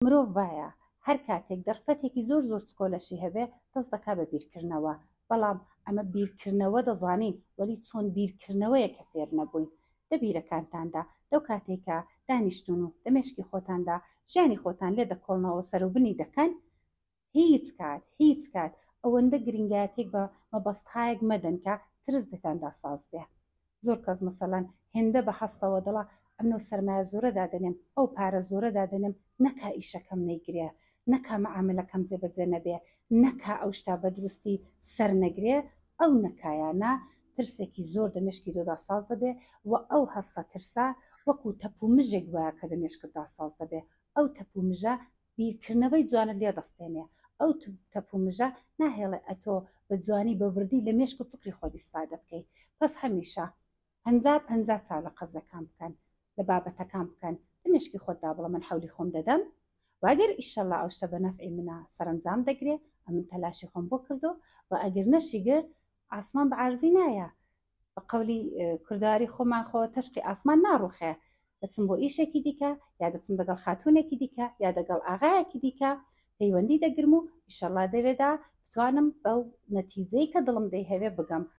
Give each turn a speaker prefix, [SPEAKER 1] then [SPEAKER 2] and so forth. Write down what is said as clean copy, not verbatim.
[SPEAKER 1] مرۆڤ وایە هەر کاتێک دەرفەتێکی زۆر زۆر چکۆلەشی هەبێ دەست دەکا بە بیرکردنەوە، بەڵام ئەمە بیرکردنەوە دەزانین وەلی چۆن بیرکردنەوەیە کە فێر نەبووین. دە بیرەکانتاندا لەو کاتەی کە دانیشتوون و دە مێشکی خۆتاندا ژیانی خۆتان لێ دەکۆڵنەوە سەروبنی دەکەن، هیچ کات هیچ کات ئەوەندە گرنگایەتیەک بە مەبەستهایەک مەدەن کە ترس لێتاندا ساز بێ. زۆر کەس مەسەلەن هێندە بە هەستەوە دەڵا ئەمن ئەو سەرمایە زۆرە دادەنێم، ئەو پارە زۆرە دادەنێم نەکا ئیشەکەم نەیگرێ، نەکا مەعامەلەکەم جێبەجێ نەبێ، نەکا ئەو شتە بە دروستی سەر نەگرێ، ئەو نەکایانە ترسێکی زۆر دە مێشکی تۆدا ساز دەبێ و ئەو هەستە ترسە وەکوو تەپ و مژێک وایە کە دە مێشکتدا ساز دەبێ. ئەو تەپ و مژە بیرکردنەوەی جوانت لێ دەستێنێ، ئەو تەپ و مژە ناهێڵێ ئەتۆ بە جوانی بە وردی لە مێشک و فکری خۆت ئیسفادە بکەی. پەس هەمیشە 50 50 چاو لە قەزەکان بکەن، لە بابەتەکان بکەن، لە مێشکی خۆتدا بڵێ من حەولی خۆم دەدەم و ئەگەر ئیشەڵا ئەو شتە بە نەفعی منە سەرەنجام دەگرێ، ئەمن تەلاشی خۆم بۆ کردۆ و ئەگەر نەشی گرت ئاسمان بە عارزی نایە. بە قەولی کوردەواری خۆمان خۆ تەشقی ئاسمان ناڕوخێ، دەچم بۆ ئیشێکی دیکە یا دەچم دەگەڵ خاتوونێکی دیکە یا دەگەڵ ئاغایەکی دیکە پەیوەندی دەگرم و ئیشەڵا دەوێدا بتوانم بەو نەتیجەی کە دڵم دەیهەوێ بگەم.